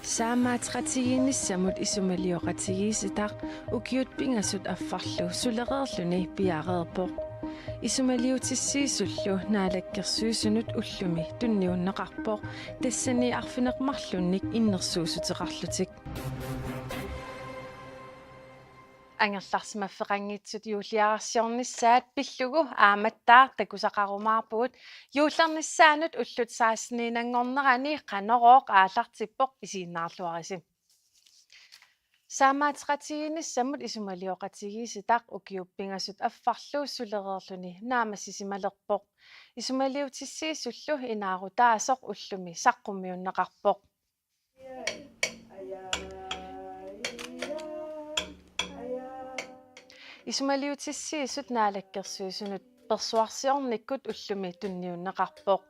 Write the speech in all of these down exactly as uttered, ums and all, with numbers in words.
Saamaateqatigiinnissamut isumalioqatigiissitaq ukiut pingasut affarlu sulereerluni piareerpoq. Isumaliutissiisullu Naalakkersuisunut ullumi tunniunneqarpoq, tassani arfineq-marlunnik innersuussuteqarlutik. Angerlarsimaffeqanngitsut juulliararsiornissaat pillugu aammattaaq takusaqarumaarpugut. Juullernissaanut ullut seksteniinanngornerani Qanorooq aallartippoq, isiginnaarluarisi. Saamaateqatigiinnissamut isumalioqatigiissitaq ukiut pingasut affarlu sulereerluni naammassisimalerpoq. Isumaliutissiisullu inaarutaasoq ullumi saqqummiunneqarpoq. Isumaliutissiisut Naalakkersuisunut persuarsiornikkut ullumi tunniunneqarpoq.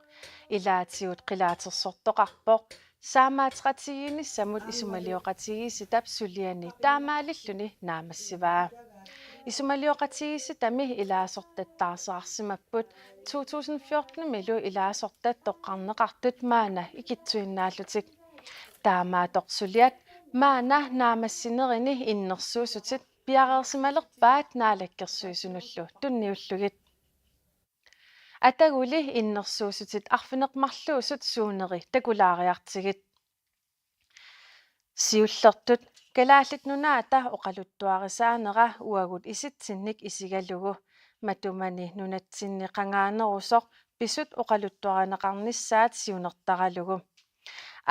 Ilaatigut qilaatersortoqarpoq. Saamaateqatigiinnissamut isumalioqatigiissitap suliani taamaalilluni naammassivaa. Isumalioqatigiissitami ilaasortat taarserarsimapput to tusind fjortenimilu ilaasortat toqqarneqartut maanna ikittuinnaallutik. Taamaattoq suliat maanna naammassinerini innersuussutit piareersimalerpaat Naalakkersuisunullu tunniullugit. Ataguli innersuussutit arfineq-marluusut suuneri takulaariartigit. Siullertut Kalaallit Nunaata oqaluttuarisaanera uagut isitsinnik isigalugu, matumani nunatsinni qangaanerusoq pisut oqaluttuarineqarnissaat siunertaralugu.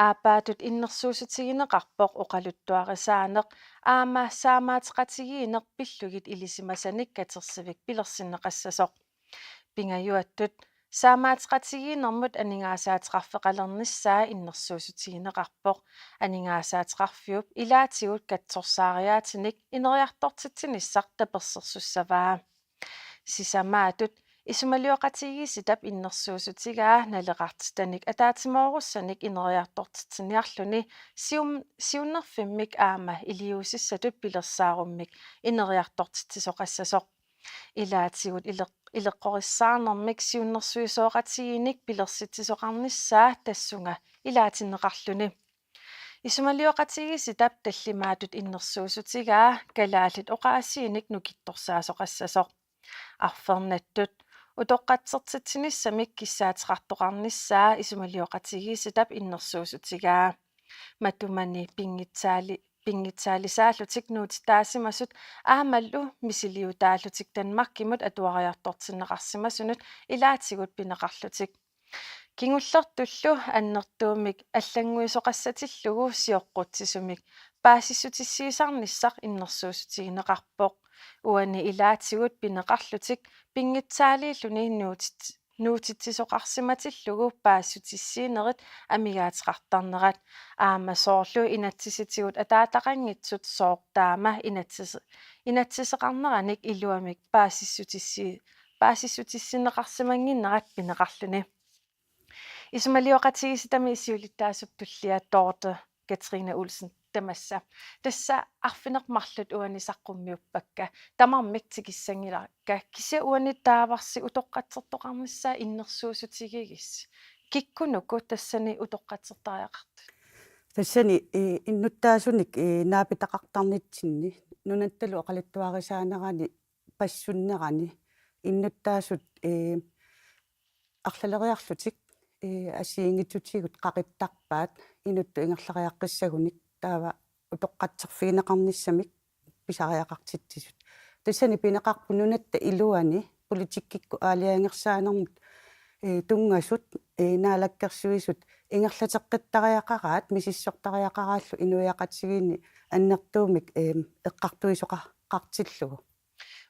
Aappaattut innersuussutigineqarpoq oqaluttuarisaaneq aamma saamaateqatigiinneq pillugit ilisimasanik katersivik pilersinneqassasoq. Pingajuattut saamaateqatigiinnermut aningaasaateqarfeqalernissaa innersuussutigineqarpoq. Aningaasaateqarfiup ilaatigut katsorsaariaatinik ineriartortitsinissaq tapersersussavaa. Sisamaattut isumalioqatigiissitap innersuussutigaa naleqartitanik ataatsimoorussanik ineriartortitsiniarluni sium-, siunnerfimmik aamma iliuusissatut pilersaarummik ineriartortitsisoqassasoq. Ilaatigut ileq-, ileqqorissaarnermik siunnersuisoqatigiinnik pilersitsisoqarnissaa tassunga ilaatinneqarluni. Isumalioqatigiissitap tallimaattut innersuussutigaa kalaallit oqaasiinik nukittorsaasoqassasoq. Arfernattut utoqqatsertitsinissamik kissaateqartoqarnissaa isumalioqatigiissitap innersuussutigaa. Matumani pinngitsaali-, pinngitsaalisaallutik nuutitaasimasut aammalu misiliutaallutik Danmarkimut atuariartortinneqarsimasunut ilaatigut pineqarlutik. Kingullertullu annertuumik allannguisoqassatillugu sioqqutsisumik paasissutissiisarnissaq innersuussutigineqarpoq. Uani ilaatigut pineqarlutik pinngitsaaliilluni nuutit-, nuutitsisoqarsimatillugu paasissutissiinerit amigaateqartarnerat, aamma soorlu inatsisitigut ataataqanngitsut sooq taama inatsis-, inatsiseqarneranik iluamik paasissutissi-, paasissutissinneqarsimannginnerat pineqarluni. Isumalioqatigiissitami siulittaasup tullia Dorthe Katrine Olsen tamassa. Tassa arfineq-marluk uani saqqummiuppakka. Tamarmik tikissanngilakka. Kisianni uani taavarsi utoqqatsertoqarnissaa innersuussutigigissi. Kikkunuku tassani utoqqatsertariaqartut? Tassani, eh, innuttaasunik, eh, naapitaqartarnitsinni nunattalu oqaluttuarisaanerani passunnerani innuttaasut, eh, arlaleriarlutik, eh, assigiinngitsutigut qaqittarpaat inuttut ingerlariaqqissagunik taava utoqqatserfigineqarnissamik pisariaqartitsisut. Tassani pineqarpoq nunatta iluani politikkikkut aalajangersaanermut, eh, tunngasut, eh, Naalakkersuisut ingerlateqqittariaqaraat misissortariaqaraallu inuiaqatigiinni annertuumik, eh, eqqartuisoqartillugu.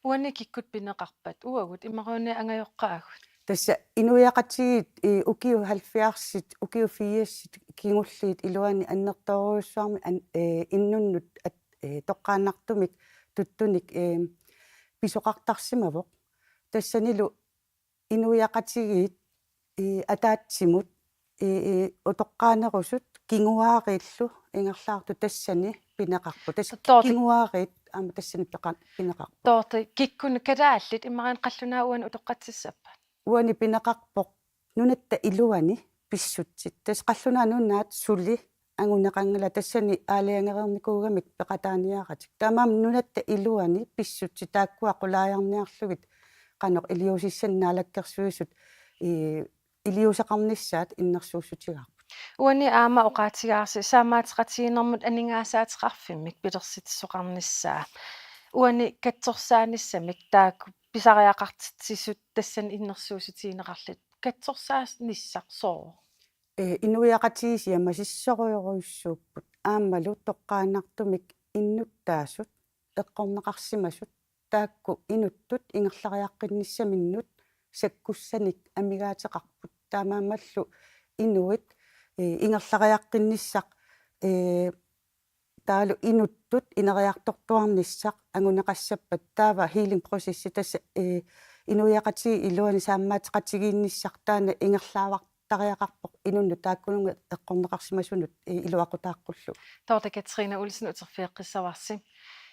Uani kikkut pineqarpat? Uagut imaluunniit angajoqqaagut? Tassa inuiaqatigiit, eh, ukiut halvfjerdsit, ukiut firsit kingulliit iluani annertoorujussuarmik an-, eh, innunnut at-, eh, toqqaannartumik tuttunik, eh, pisoqartarsimavoq. Tassanilu inuiaqatigiit, eh, ataatsimut, eh, eh, utoqqaanerusut kinguaariillu ingerlaartut tassani pineqarput. Tassa Dorthe- kinguaariit aamma tassani peqa-, pineqarput. Dorthe, kikkunnut kalaallit imaluunniit qallunaat uani utoqqatsissappat? Uani pineqarpoq nunatta iluani pissutsit. Tassa qallunaat nunaat suli anguneqanngilaq, tassani aalajangereernikuugamik peqataaniaratik. Taamaammat nunatta iluani pissutsit taakkua qulaajarniarlugit qanoq iliuusissanik naalakkersuisut, ee, iliuuseqarnissaat innersuussutigaarput. Uani aamma oqaatigaarsi saammaateqatigiinnermut aningaasaateqarfimmik pilersitsisoqarnissaa. Uani katsorsaanissamik taakku pisariaqartitsisut tassani innersuussutigineqarlutik. Katsorsaanissamik sooq? Ee, inuiaqatigiit siammasissorujorujussuupput aammalu toqqaannartumik innuttaasut eqqorneqarsimasut taakku inuttut ingerlariaqqinnissaminnut sakkussanik amigaateqarput. Taamaammallu inuit, ee, ingerlariaqqinnissaq, ee, taavalu inuttut ineriartortuarnissaq anguneqassappat taava healing processi tassa, ee, inuiaqatigiit iluani saammaateqatigiinnissaq taanna ingerlaavartariaqarpoq inunnut taakkununnga eqqorneqarsimasunut, ee, iluaqutaaqqullugu. Dorthe Katrine Olsen, uterfigeqqissavarsi.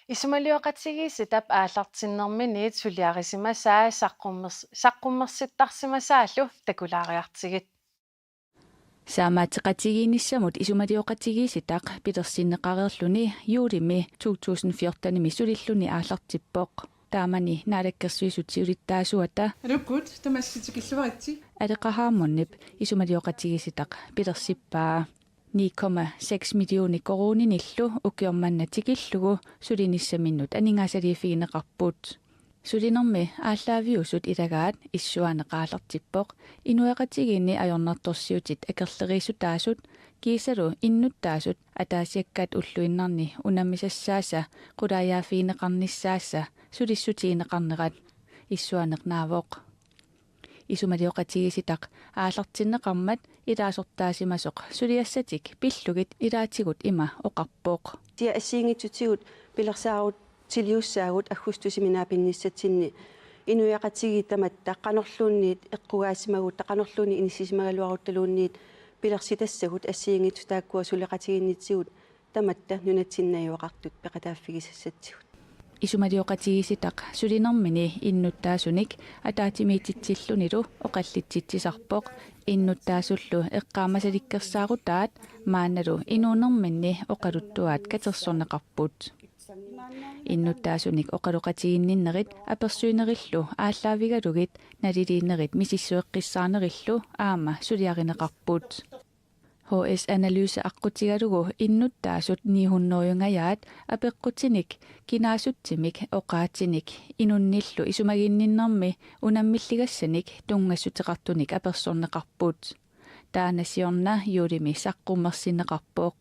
Isumalioqatigiissitap aallartinnerminiit suliarisimasaa saqqummer-, saqqummersittarsimasaallu takulaariartigit. Saammaateqatigiinnissamut isumalioqatigiissitaq pilersinneqareerluni juulimi to tusind fjortenimi sulilluni aallartippoq. Taamani Naalakkersuisut siulittaasuata Aluukkut, tamassi tikilluaritsi. Aleqa Hammondip isumalioqatigiissitaq pilersippaa. Ni komma seks millioner koruuninillu ukioq manna tikillugu sulinissaminnut aningaasaliiffigineqarput. Sulinermi aallaaviusut ilagaat issuaaneq aallartippoq inuiaqatigiinni ajornartorsiutit akerleriissutaasut kiisalu innuttaasut ataasiakkaat ulluinnarni unammisassaasa qulaajaaffigineqarnissaasa sulissutigineqarnerat issuaaneq naavoq. Isumalioqatigiissitaq aallartinneqarmat ilaasortaasimasoq suliassatik pillugit ilaatigut ima oqarpoq. Kisianni assigiinngitsutigut pilersaarutiliussaagut aggustusimi naapinnissatsinni inuiaqatigiit tamatta qanorluunniit eqqugaasimagutta, qanorluunniit inissisimagaluaruttaluunniit pilersitassagut assigiinngitsut taakkua suleqatigiinnitsigut tamatta nunatsinni najugaqartut peqataaffigisassatsigut. Isumalioqatigiissitaq sulinermini innuttaasunik ataatsimiititsillunilu oqallitsitsisarpoq innuttaasullu eqqaamasalikkersaarutaat maannalu inuunerminni oqaluttuaat katersorneqarput. Innuttaasunik oqaloqatiginninnerit apersuinerillu aallaavigalugit naliliinerit misissueqqissaarnerillu aamma suliarineqarput. H S Analyse aqqutigalugu innuttaasut ni hundredengajaat apeqqutinik kinaassutsimik oqaatsinik inunnillu isumaginninnermi unammilligassanik tunngassuteqartunik apersorneqarput. Taanna siorna juulimi saqqummersinneqarpoq.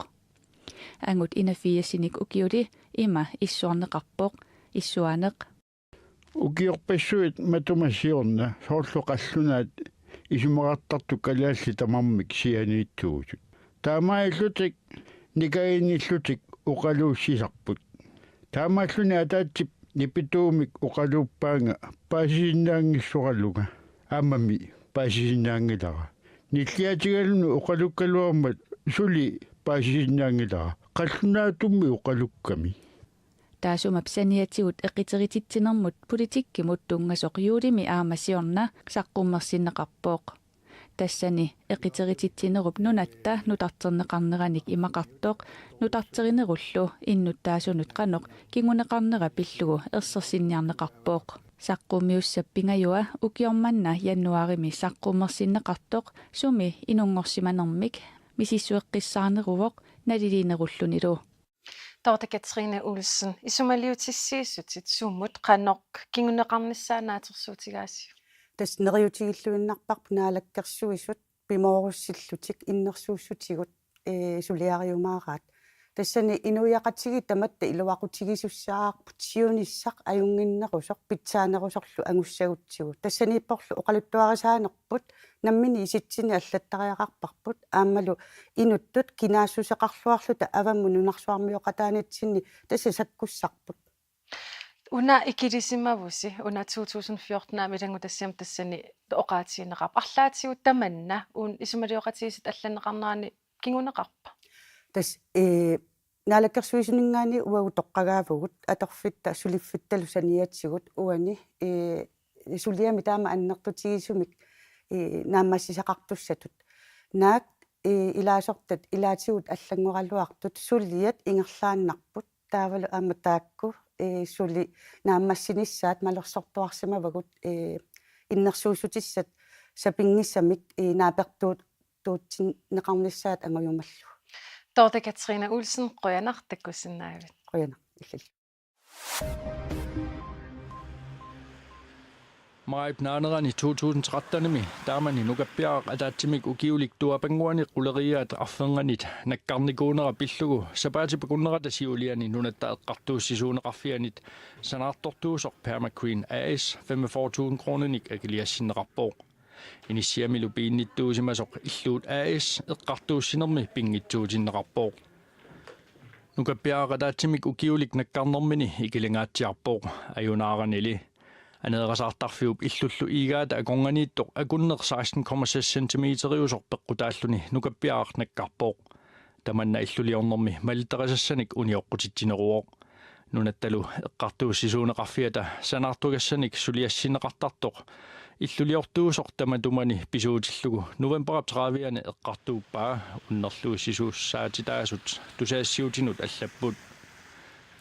Angut enogfirsinik ukiuli ima issuarneqarpoq, issuaaneq. Ukiorpassuit matuma siorna soorlu qallunaat isumaqartartut kalaallit tamarmik sianiittuusut. Taamaalillutik nikaginnillutik oqaluussisarput. Taamaalluni ataatsip nipituumik oqaluuppaanga paasisinnaanngissoralunga. Aammami paasisinnaanngilara. Nilliatigaluni oqalukkaluarmat suli paasisinnaanngilara. Qallunaatummi oqalukkami. Taassuma saniatigut eqiterititsinermut politikkimut tunngasoq juulimi aamma siorna saqqummersinneqarpoq. Tassani eqiterititsinerup nunatta nutarterneqarneranik imaqartoq nutarterinerullu innuttaasunut qanoq kinguneqarnera pillugu ersersinniarneqarpoq. Saqqummiussap pingajua ukioq manna januaarimi saqqummersinneqartoq sumi inunngorsimanermik misissueqqissaarneruvoq naliliinerullunilu. Dorthe Katrine Olsen, isumaliutissiissutit sumut qanoq kinguneqarnissaa naatsorsuutigaasiuk? Tassa neriuutigilluinnarparput Naalakkersuisut pimoorussillutik innersuussutigut, ee, suliariumaaraat. Tassani inuiaqatigiit tamatta iluaqutigisussaavoq siunissaq ajunnginnerusoq pitsaanerusorlu angussagutsigu. Tassaniipporlu oqaluttuarisaanerput nammineq isitsinni allattariaqarparput aammalu inuttut kinaassuseqarluarluta avammut nunarsuarmioqataanitsinni tassa sakkussarput. Una ikilisimavusi, una to tusind fjorten aamma ilanngutassiami tassani oqaatigineqarpa. Arlaatigut tamanna uunga isumalioqatigiissitut allanneqarnerani kinguneqarpa? Tassa, ee, Naalakkersuisuninngaanniit uagut toqqagaavugut atorfitta suliffittalu saniatigut uani, ee, suliami taama annertutigisumik, ee, naammassisaqartussatut. Naak ee, ilaasortat ilaatigut allanngoraluartut suliat ingerlaannarput. Taavalu aamma taakku, ee, suli naammassinissaat malersortuarsimavagut, ee, innersuussutissat sapinngisamik, ee, naapertuut-, tuutsinneqarnissaat angujumallu. Dorthe Katrine Olsen, qujanaq takkussinnaagavit. Qujanaq illillu. Maajip naanerani to tusind tretten-imi taamani nukappiaraq ataatsimik ukiulik tuapannguani quleriaat arfernganit nakkarnikuunera pillugu sapaatip akunnerata siuliani Nunatta Eqqartuussisuuneqarfianit sanaartortuusoq Permagreen A/S femogfyrre tusind kroninik akiliassinneqarpoq. Inissiamilu piinnittuusimasoq Illuut A/S eqqartuussinermi pinngitsuutinneqarpoq. Nukappiaraq ataatsimik ukiulik nakkarnermini ikilingaatsiarpoq, ajunaaranili. Aneerasaartarfiup illullu iigaata akornganiittoq akunneq seksten komma seks centimeteriusoq peqqutaalluni nukappiaraq nakkarpoq. Tamanna illuliornermi malittarisassanik unioqqutitsineruvoq. Nunattalu Eqqartuussisuuneqarfiata sanaartugassanik suliassinneqartartoq illuliortuusoq tamatumani pisuutillugu novembarip tredive-ani eqqartuuppaa, unnerluussisuussaatitaasut tusagassiuutinut allapput.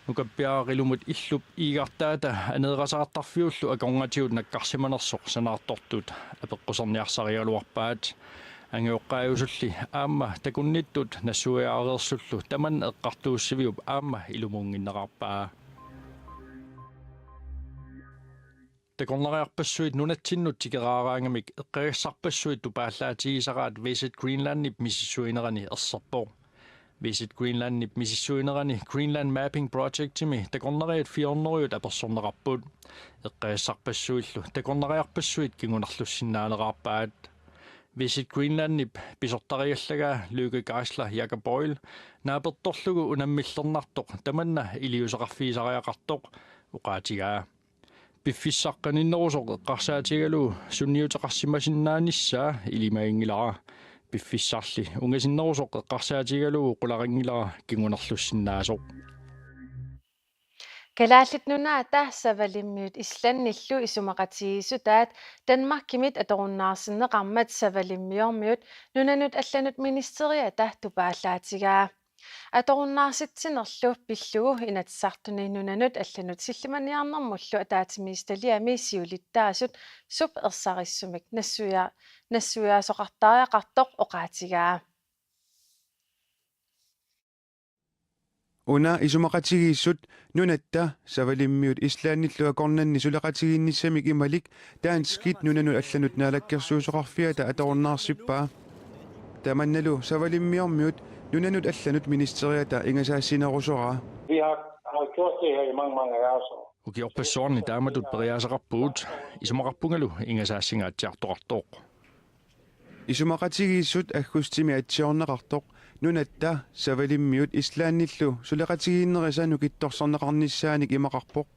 Nukappiaraq ilumut illup iigartaata aneerasaartarfiullu akornatigut nakkarsimanersoq sanaartortut apeqquserniarsarigaluarpaat. Angajoqqaajusulli aamma takunnittut nassuiaareersullu tamanna eqqartuussiviup aamma ilumuunnginnerarpaa. Takornariarpassuit nunatsinnut tikeraaraangamik eqqagassarpassuit tupaallaatigisaraat Visit Greenlandip misissuinerani erserpoq. Visit Greenlandip misissuinerani Greenland Mapping Projectimi takornariat fire hundrede apersorneqarput. Eqqagassarpassuillu takornariarpassuit kingunarlussinnaanerarpaat. Visit Greenlandip pisortarigallagaa Lykke Geisler Jacob Boyle naapertorlugu unammillernartoq tamanna iliuuseqarfigisariaqartoq oqaatigaa. Piffissaq qaninnerusoq eqqarsaatigalugu sunniuteqarsimasinnaanissaa ilimaginngilara. Piffissarli ungasinnerusoq eqqarsaatigalugu qularinngilara kingunerlussinnaasoq. Kalaallit Nunaata Savalimmiut Islandillu isumaqatigiissutaat Danmarkimit atorunnaarsinneqarmat savalimmiormiut nunanut allanut ministeriata tupaallaatigaa. Atorunnaarsitsinerlu pillugu Inatsisartuni nunanut allanut sillimaniarnermullu ataatsimiititaliami siulittaasut sup ersarissumik nassuia-, nassuiaasoqartariaqartoq oqaatigaa. Una isumaqatigiissut nunatta savalimmiut Islandillu akornanni suleqatigiinnissamik imalik danskit nunanut allanut naalakkersuisoqarfiata atorunnaarsippaa. Tamannalu savalimmiormiut nunanut allanut ministeriata ingasaassinerusoraa. Vi har, har gjort det her i mange, mange herrens år. Ukiorpassuarni taamatut periaaseqarpugut, isumaqarpungalu ingasaassinngaatsiartoqartoq. Isumaqatigiissut aggustimi atsiorneqartoq nunatta savalimmiut Islandillu suleqatigiinnerisa nukittorsarneqarnissaanik imaqarpoq.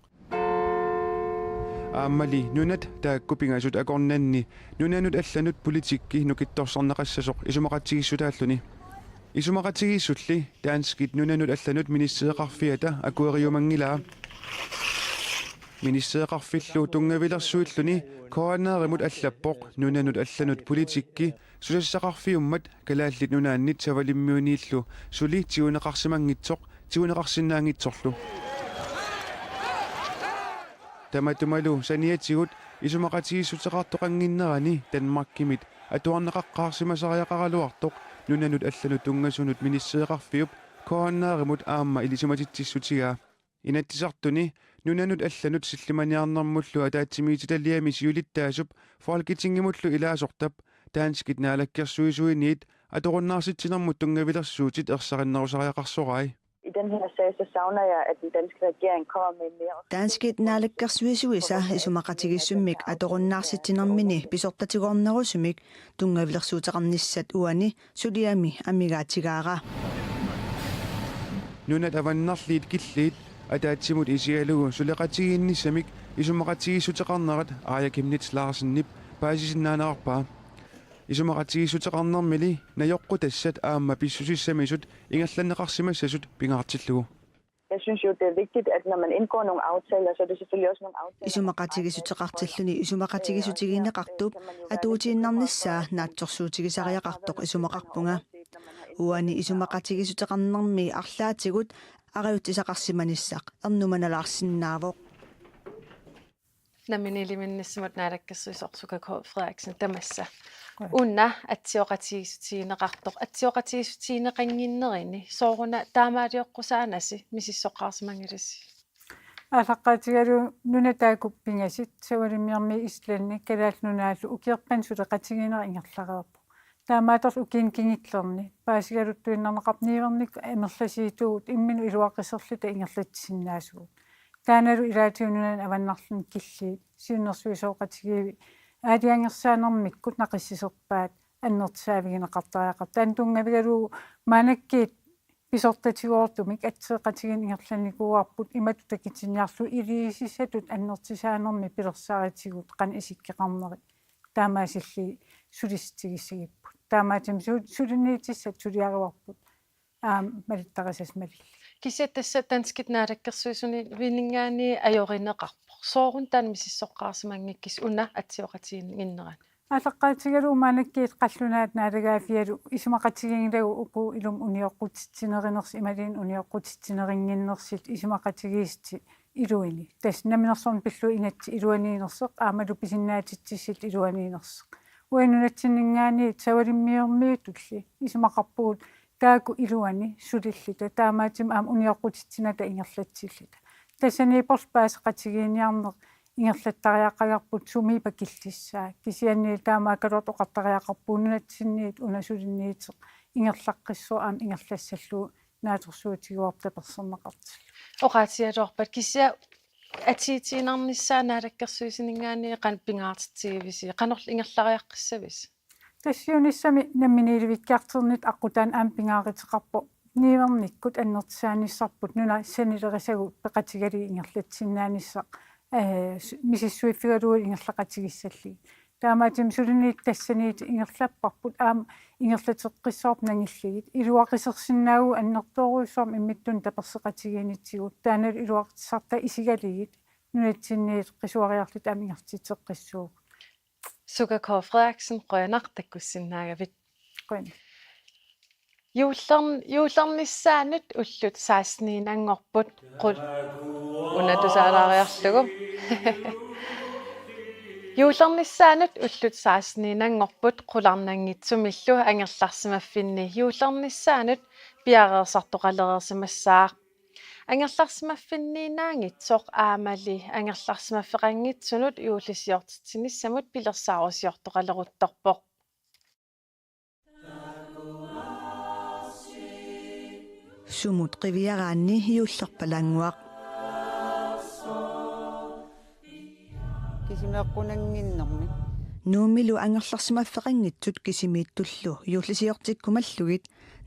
Aammali nunat taakku pingasut akornanni nunanut allanut politikki nukittorsarneqassasoq isumaqatigiissutaalluni. Isumaqatigiissulli danskit nunanut allanut ministereqarfiata akueriumanngilaa. Ministereqarfillu tunngavilersuilluni K N R-imut allappoq nunanut allanut politikki susassaqarfiummat Kalaallit Nunaannit savalimmiuniillu suli tiguneqarsimanngitsoq tiguneqarsinnaanngitsorlu. Tamatumalu saniatigut isumaqatigiissuteqartoqannginnerani Danmarkimit atuarneqaqqaarsimasariaqaraluartoq nunanut allanut tunngasunut ministereqarfiup K N R-imut aamma ilisimatitsissutigaa. Inatsisartuni nunanut allanut sillimaniarnermullu ataatsimiititaliami siulittaasup Folketingimullu ilaasortap danskit naalakkersuisuiniit atorunnaarsitsinnermut tunngavilersuutit ersarinnerusariaqarsorai. I den her sag, så savner jeg, at den danske regering kommer med en mere officiel Danskit naalakkersuisuisa isumaqatigiissummik atorunnaarsitsinnermini pisortatigoornerusumik tunngavilersuuteqarnissat uani suliami amigaatigaara. Nunat avannarliit killiit ataatsimut isigalugu suleqatigiinnissamik isumaqatigiissuteqarnerat Aaja Chemnitz Larsenip paasisinnaanerarpaa. Isumaqatigiissuteqarnermili najoqqutassat aamma pissusissamisut ingerlanneqarsimassasut pingaartillugu. Jeg synes jo, det er vigtigt, at når man indgår nogle aftaler, så er det selvfølgelig også nogle aftaler, Isumaqatigiissuteqartilluni isumaqatigiissutigineqartup atuutiinnarnissaa naatsorsuutigisariaqartoq isumaqarpunga. Uani isumaqatigiissuteqarnermi arlaatigut arajutsisaqarsimanissaq ernumanalaarsinnaavoq. Namminiilivinnissamut naalakkersuisoq Suka K. Frederiksen tamassa. Qujan. Una atsioqatigiissutigineqartoq, atsioqatigiissutigineqannginnerini sooruna taamaalioqqusaanasi misissoqqaarsimanngilasi? Aallaqqaatigalugu nunat taakku pingasut, Savalimmiormiit Islandi, Kalaallit Nunaallu ukiorpassuit suleqatigiinnerat ingerlareerpoq. Taamaattorli ukiuni kingullerni paasigaluttuinnarneqarpoq niuernikkut amerlasuutut imminut iluaquserluta ingerlatsisinnaasugut. Taannalu ilaatigut nunani avannarluni killiit siunnersuisoqatigiivi aalajangersaanermikkut naqissuserpaat annertusaavigineqartariaqarput. Taanna tunngavigalugu maannakkut pisortatigoortumik atsioqatigiinneq ingerlannikuuarput imatut takutinniarlugu iliuusissatut annertusaanermi pilersaarutigut qanoq isikkoqarnerit taamaasillugit sulissutigissagipput. Taamaattumik su-, suliniutissat suliaraluarput aamma malittarisassat malillugit. Kisianni tassa danskit naalakkersuisuninngaanniit ajorineqarpoq. Sooruna taanna misissoqqaarsimanngikkisi una atsioqatigiinnginnerani? Aallaqqaatigalugu maannakkut qallunaat naalagaaffialu isumaqatiginngilagut uku ilumut unioqqutitsinerinersoq imaluunniit unioqqutitsinerinnginnersoq isumaqatigiissutit iluini. Tassa namminersorneq pillugu inatsit iluaniinnersoq aammalu pisinnaatitsissutit iluaniinnersoq. Uani nunatsinninngaanniit Savalimmiormiutulli isumaqarpugut taakku iluani sulilluta, taamaattumik aamma unioqqutitsinerata ingerlatsilluta. Tassaniipporli paaseqatigiinniarneq ingerlattariaqagarput sumiippa killissaa. Kisianni taamaakkaluartoq oqartariaqarpugut nunatsinniit una suliniuteq ingerlaqqissaaq aamma ingerlassallugu naatsorsuutigaarput tapersersorneqartillugu. Oqaatigaluarpat kisianni atuutiinnarnissaa naalakkersuisuninngaanniit qanoq pingaartitsigivisi, qanorlu ingerlariaqqissavisi? Tassa siunissami namminiilivikkaartornitta aqqutaani aamma pingaaruteqarpoq niuernikkut annertusaanissarput nunat sanilerisagut peqatigalugit ingerlatsisinnaanissaq, ee, s-, misissuiffigalugu ingerlaqatigissallugit. Taamaattumik suliniutit tassaniittut ingerlapparput aamma ingerlateqqissaarput nangillugit. Iluaqusersinnaavugut annertoorujussuarmik imminnut taperseqatigiinnitsigut. Taannalu iluaqutissartaa isigalugit nunatsinniit qisuariarluta aamma ingerlatitseqqissuugut. Suka K. Frederiksen, qujanaq takkussinnaagavit. Qujan. Juullern-, juullernissaanut ullut seksteniinnanngorput qul-, una tusaalaariarlugu. Juullernissaanut ullut seksteniinnanngorput qularnanngitsumillu angerlarsimaffinni juullernissaanut piareersartoqalereersimassaaq. Angerlarsimaffinniinnaanngitsoq aammali angerlarsimaffeqanngitsunut juullisiortitsinissamut pilersaarusiortoqaleruttorpoq. Sumut qiviaraanni juullerpalaannguaq. Kisimiiqqunannginnermi. Nuummilu angerlarsimaffeqanngitsut kisimiittullu juullisiortikkumallugit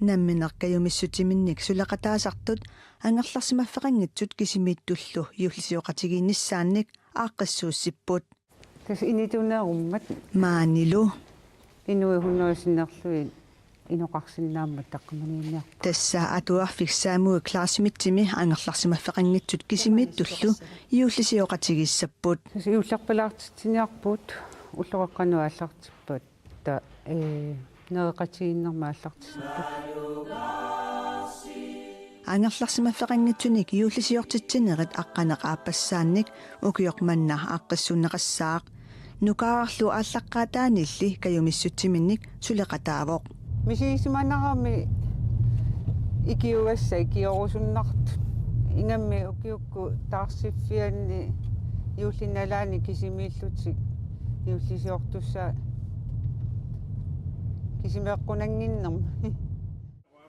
nammineq kajumissutsiminnik suleqataasartut angerlarsimaffeqanngitsut kisimiittullu juullisioqatigiinnissaannik aaqqissuussipput. Tassa initunerummat. Maanilu. Inuit hunnoruju sinnerlugit inoqarsinnaammat taqqamaniinniarput. Tassa atuarfik Samuel Klaasimitsimi angerlarsimaffeqanngitsut kisimiittullu juullisioqatigiissapput. Tassa juullerpalaartitsiniarput ulloqeqqanut aallartippat ta-, ee, nereqatigiinnermut aallartissappat. Angerlarsimaffeqanngitsunik juullisiortitsinerit aqqaneq-aappassaannik ukioq manna aaqqissuunneqassaaq. Nukaararlu aallaqqaataaniilli kajumissutsiminnik suleqataavoq. Misigisimanaramik ikiugassat ikiorusunnartut. Ingammik ukiukkut taarsiffianni juullinnalaani kisimiillutik juullisiortussat kisimiiqqunannginnermi.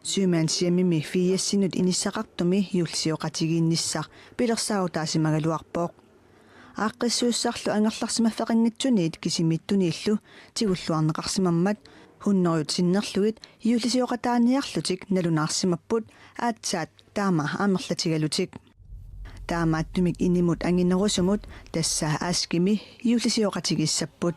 Sømandshjemimi firsinut inissaqartumi juullisioqatigiinnissaq pilersaarutaasimagaluarpoq. Aaqqissuussarlu angerlarsimaffeqanngitsuniit kisimiittuniillu tigulluarneqarsimammat hunnorujut sinnerlugit juullisiooqataaniarlutik nalunaarsimapput aatsaat taama amerlatigalutik. Taamaattumik inimut anginerusumut tassa Askimi juullisiooqatigiissapput.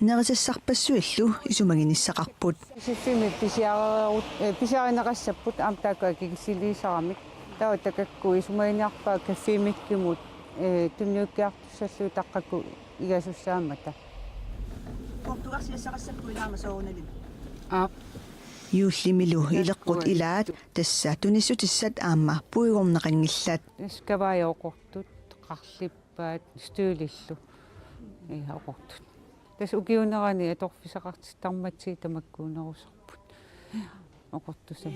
Nerisassarpassuillu isumaginissaqarput. Siffimmi pisiareerut-, eh, pisiarineqassapput aamma taakku akikitsiliisaramik. Taava takakku isumaginiarpaat kaffimikkumut, eh, tunniukkiartussallugit taqqakku igasussaammata. Portugarsiassaqassapput ilaama soorunalimi. Aap. Juullimilu ileqqut ilaat tassa tunissutissat aamma puigorneqanngillat. Skavaja oqortut, qarlippaat, stølillu. Ii, oqortut. Tassa ukiunerani atorfissaqartittarmatsigit tamakkuunerusarput. Oqortusat.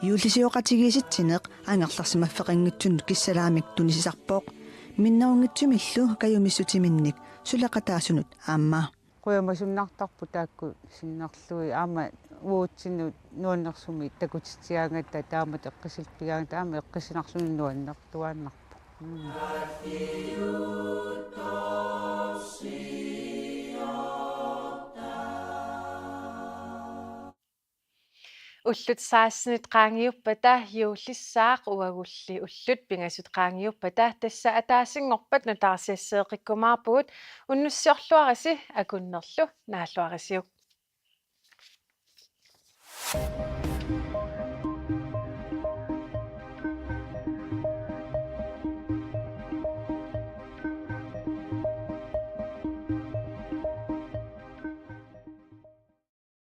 Juullisioqatigiissitsineq angerlarsimaffeqanngitsunut kissalaamik tunisisarpoq. Minnerunngitsumillu kajumissutiminnik suleqataasunut aamma. Qujamasunnartarput taakku sinnerlugit aamma uatsinnut nuannersumik takutitsigaangatta taamatut eqqissilerpigaangatta aamma eqqissinarluni nuannertuaannarpoq. Mm. Ullut sekstenit qaangiuppata juullissaaq uagulli ullut pingasut qaangiuppata tassa ataasinngorpat nutaarsiasseeqqikkumaarpugut, unnussiorluarisi akunnerlu naalluarisiuk.